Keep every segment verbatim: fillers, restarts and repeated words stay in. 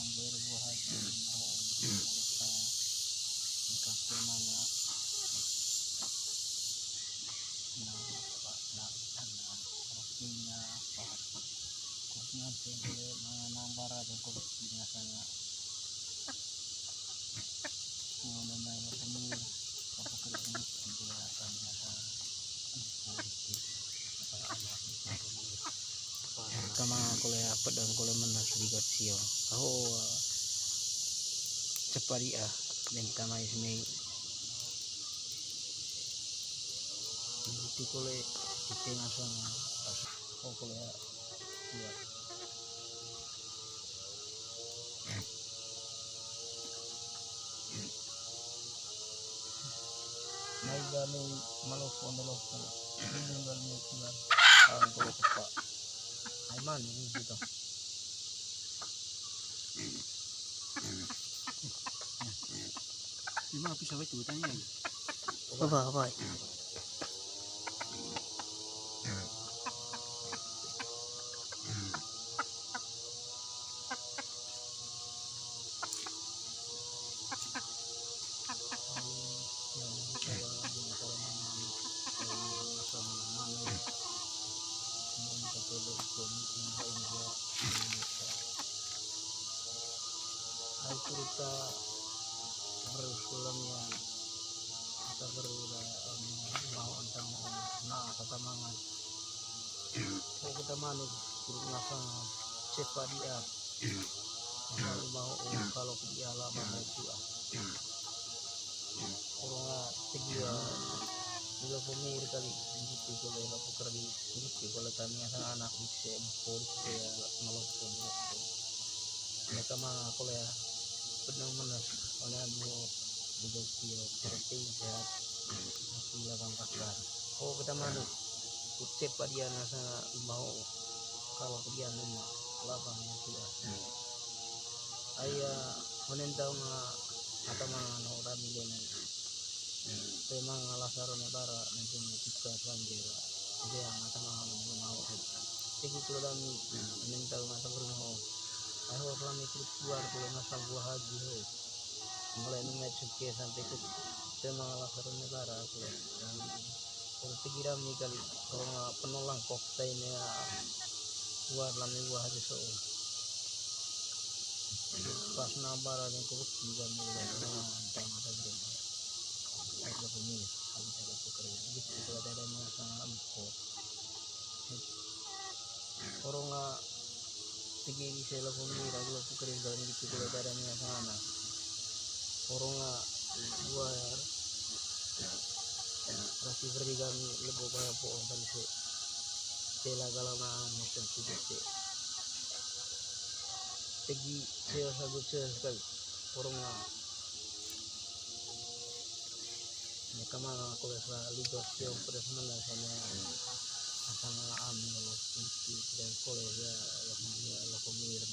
Berbuah hati, oh, mereka, mereka semangat. Nah, Pak, nah, nah, artinya, Pak, kurang tinggi, menambah rasa kursinya sana. Mengenai pemilu, apa kerja ini, dia akan nyata. Kama kole pedang kole menas rigat sio. Aho, cepat dia. Minta mai sini. Itu kole kita ngasang. Oh, kole ya. Iya. Nai gani malofo ndelofo. Ini tinggal ni tinggal. Ang kolo kepa. Ai mani ini gitu. Ima pisau itu tanya. Apa, apa? Ai cerita bersulam ya, kita berula, em, mau entang, em, nah, kata mangan. Oh, kita manuk, kurang ngasang cepat dia. Asal mau, oh, kalau dia lama mau tua. Orang tinggi ya, bila pemir kali, gitu, kalau yang aku kerja, gitu, kalau tani asal anak, bisa, empor, bisa, melopon, melopon. Mereka mah, kalau ya, benang menas, oleh anu, budak kio, protein sehat, gula bangkasan. Oh, kita manuk, kucep padian asa mau, kalau padian lima, lapang ya sudah. Aya, honen tau nga, atama no rami lenen. Pemang alasaro ne bara, nanti ne tika sanjera. Jadi yang atama no mau. Tiki kulo dami, honen tau nga tabar no. Ayo rami kulo keluar, kulo ngasal buah haji ho. Mulai numet suke sampai ke pemang alasaro ne bara, kulo. Kalau pikiran ni kali, kalau nggak penuh langkok, saya ini ya, buat lami buah hari so. Pas nambah lagi kok, tidak mulai, nah, entah mata belum. Ada pun ini, aku tidak pekerja. Gitu, kalau ada yang sama empok. Orang nggak Tigi bisa langsung ni ragu aku kering dalam gitu kalau ada yang sana. Orang nggak luar. Masih beri kami lebih banyak pohon kan sih. Tela kalau mah macam sih. Tigi saya sagu saya sekali. Orang nggak Ini kama aku rasa libas yang pedas mana sama asal am kalau kunci dan sekolah ya, ya, ya, lo pemir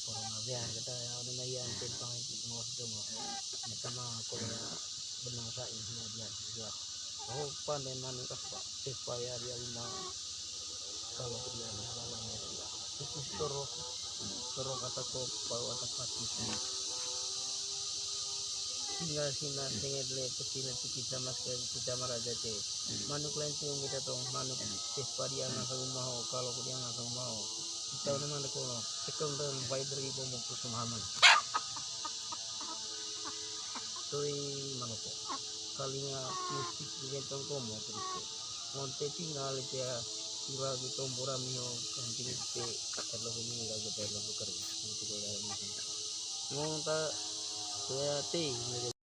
orang aja kita ya, ada yang tentang itu mau dong. Ini kama aku ya, benang saya ini dia juga. Oh, pandai mana kah, Pak? Supaya dia lima kalau dia lima itu. Itu suruh Toro kata ko pau ata pati sini. Tinggal sina tenged le pecina tiki sama sekali kita maraja te. Manuk lain tuh kita tong manuk teh padi anak rumah ho kalau dia anak rumah ho. Kita ini manuk kono. Tekong dan bayi dari bomo kusemahaman. Tui manuk ko. Kalinga musik di gentong komo terus. Monte tinggal dia. Ura gitu, murah mio, kanting pe, terlalu murah gitu, terlalu kering. Gitu, kalau dalam itu. Ngomong tak, ya, ti,